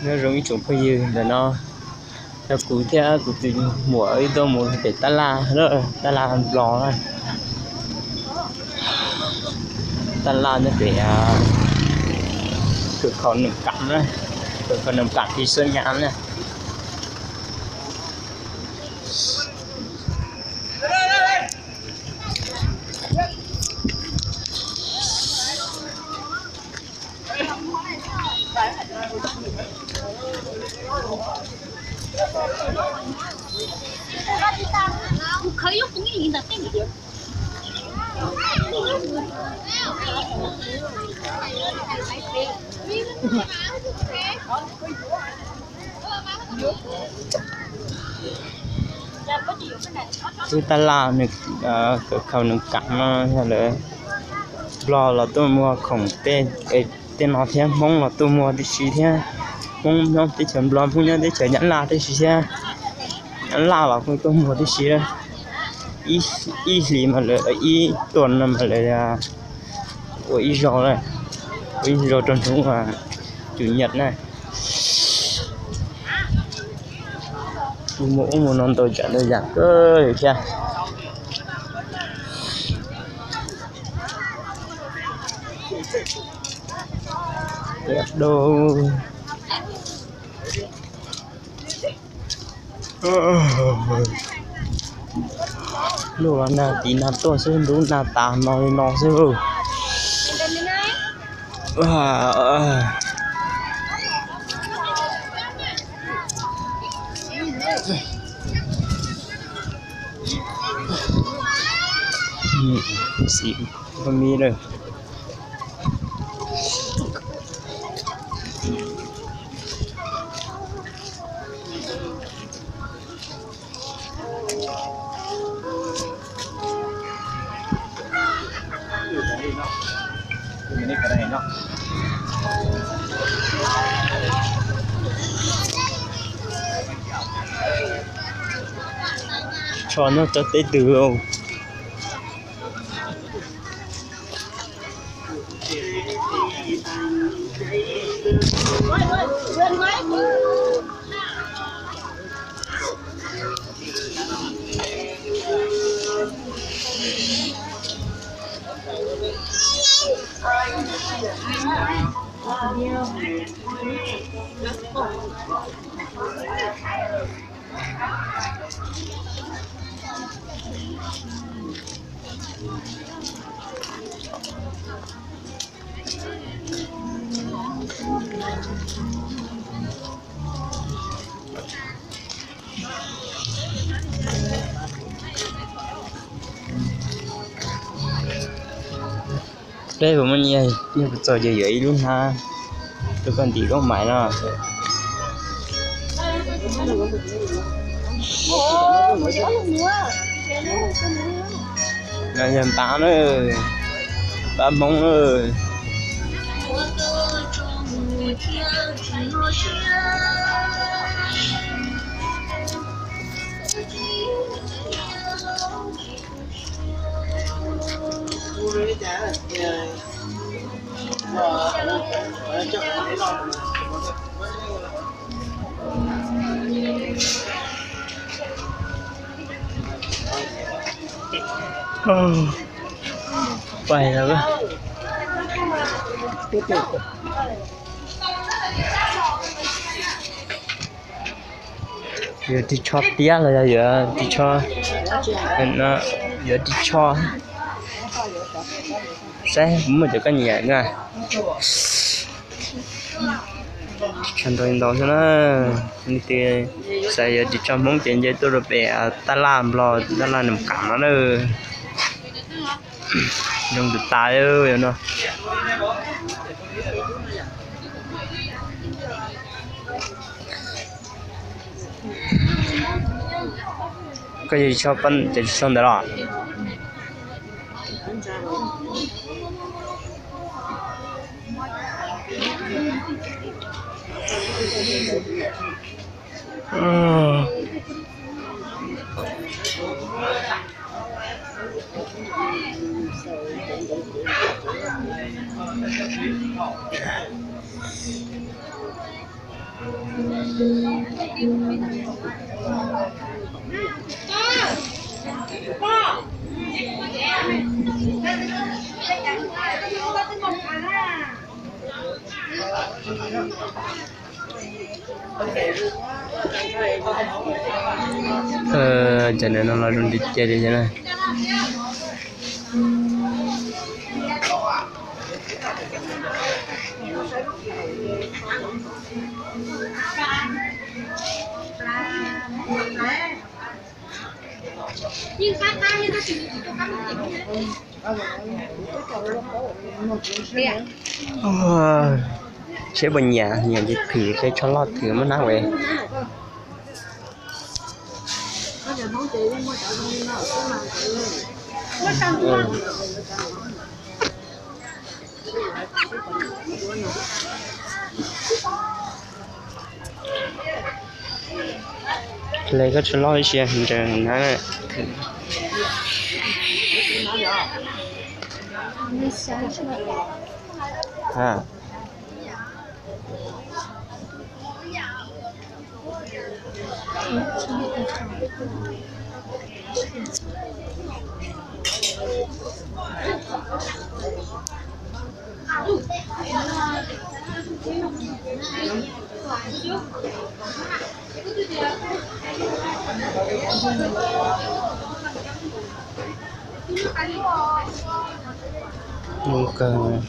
Nyob zoo ib tsoom phooj ywg, ntawm no yog kuv thiab kuv tus muam wb tuaj mus pem tab laj, tab laj Nplog na. Tab laj nyob pem Kawm Khau Nees Kam na, Kawm Khau Nees Kam Phi Xab Nyas na. Lub tab laj Kawm Khau Nees Kam no yog lawv Nplog los tuaj muag khoom tej, tej no thiab, Hmoob los tuaj muag tib si thiab. Hmoob nyob teb chaws Nplog, Hmoob nyob teb chaws Nyab Laj tib si thiab, Nyab Laj los kuj tuaj muag tib si. Ib hlis mas lawv, ib tuas no mas lawv ua ib zaug, ua ib zaug rau hnub Chủ nhật na. Mus ub mus no ntau tsav ntau yam kawg li thiab. Luaj los nag tiv nag tuaj xwb, ntub nag tas no li no xwb. Xim phooj ywg. Tsho nyob tsob teb twg lauj. Peb puas muaj nyiaj, yog kuv txog ces yuav ib lub hnab rau koj ntim lub mais no. No yog npab na, npab Hmoob na. Pais lawm. Yuav ris tsho tiab los yog yuav ris tsho, yuav ris tsho. Saib muaj cov koj nyiam na. Ris tsho ntau ntau xwb na. Leej twg xav yuav ris tsho Hmoob ces nce tuaj rau pem tab laj Nplog, tab laj Nees Kam no na. Zoo tas tas no. Koj yuav ris tsho, cov ris tsho ntawd los? Cov no los zoo li cia li na. Siab puas nyiam, nyiam ces thwm tej tsho loj thwm muab nab ua. Hle koj tsho loj ib si ntsawg na. Mus kawg.